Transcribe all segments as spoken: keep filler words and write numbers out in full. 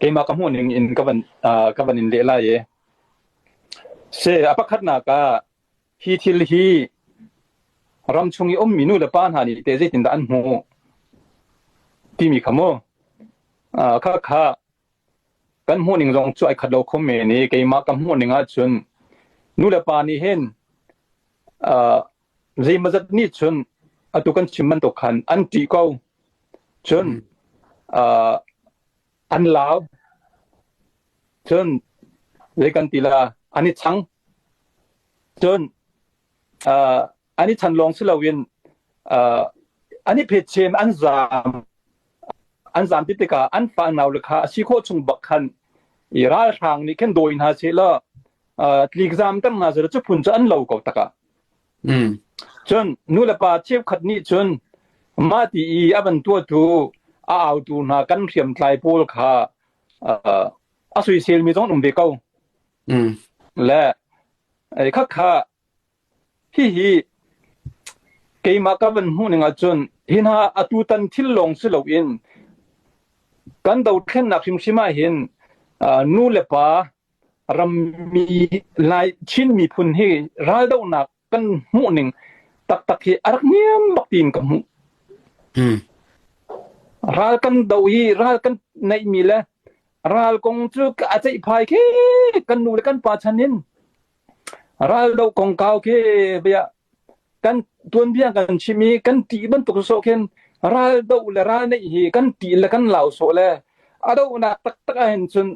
Keima ka hmuh ning in ka van, aa, ka van in leh lai e. Se, a pakhatnak ah hi thil hi ram chung i um mi nu le pa hna nih teh zeitindah an hmuh timi kha mu. Aa, kha kha kan hmuh ning zong cu aa khat lo kho men i, keima ka hmuh ning ahcun nu le pa nih hin, aa, zeimawzat nih cun atu kan chim bantuk khan an ṭih ko. Cun, aa, an lau. Cun zei kan ti la, an i chang. Cun, aa, an i chan lawng si loin, aa, an i phetchem an zam, an zam ti tikah an fah nau le kha a si khawh chung bak khan i ralhrang nih khen dawi hna seh law, aa, tlik zam ter hna seh law, cu phun cu an lo ko takah. Cun nu le pa cheukhat nih cun mah ti i a van tuahtu a autu hna kan hriamtlai pawl kha, aa, a soiselmi zong an um ve ko. Le, ei, kha kha, hihi keimah ka van hmuh ning ahcun, hi hna atu tan thil lawng si loin kan dothlennak hrimhrim ah hin, aa, nu le pa, rammi, Lai, Chin miphun hi raldohnak kan hmuh ning taktak hi a rak niam bak tiin ka hmuh. Ral kan doh i ral kan neihmi le ral kong cu a ceih phai khi kan nu le kan pa chan in ral doh kong kau khi bia kan tuanbia kan chim i kan ṭih bantuk sawh khin ral doh le ral neih hi kan ṭih le kan lau sawh le a dohnak taktak ah hin cun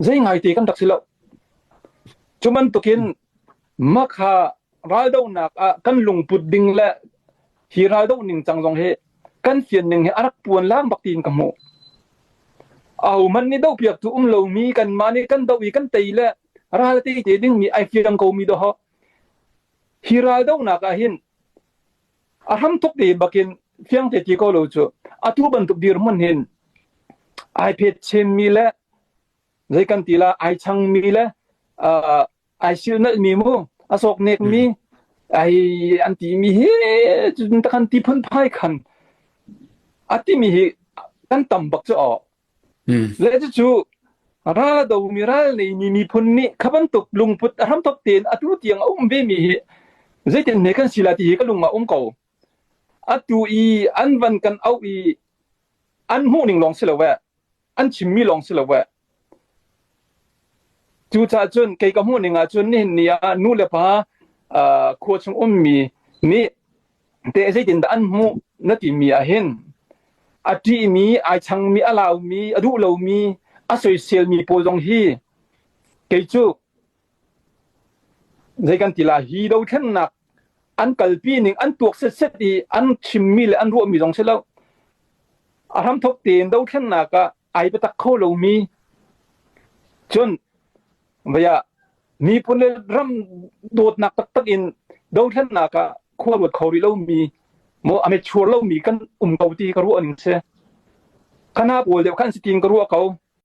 zei ngai te kan rak si lo. Cu bantukin makha raldohnak ah kan lungput ding le hi raldoh ningcang zong hi kan fian ning hi a rak puan lang bak tiin ka hmuh. Ahohmanh nih dohpiaktu um lomi kanmah nih kan doh i kan tei le ral teite dingmi aa fiang komi doh hi raldohnak ah hin a hramthok te bakin fiang te ti ko lo cu atu bantuk dirhmun hin aa phetchemmi le zei kan ti la aa changmi le, aa, aa silnalhmi mu a sawknekmi aa an timi hi cun takhan ti phun phai khan a timi hi kan tam bak cu aw. Le cucu ral a domi ral neimi miphun nih kha bantuk lungput a hramthok tein atu tiang a um vemi hi zeitin hme kan si lai ti hi ka lung ah um ko. Atu i an van kan auh i an hmuh ning lawng si lo eh, an chimmi lawng si lo eh. Cucaah cun kei ka hmuh ning ahcun nihin ni ah nu le pa, aa, khua chung ummi nih teh zeitindah an hmuh na timi ah hin a ṭihmi, aa changmi, a laumi, a duh lomi, a soiselmi pawl zong hi kei cu zei kan ti la hi dothlennak an kalpi ning an tuak setset i an chimmi le an ruahmi zong si lo. A hramthok tein dothlennak ah aa biatak kho lomi cun, vaya, miphun le ram dawtnak taktak in dothlennak ah khua ruat kho rih lomi, maw, a mature lomi kan um ko ti ka ruah ning si. Kha hna pawl deuh khan si tiin ka ruah ko.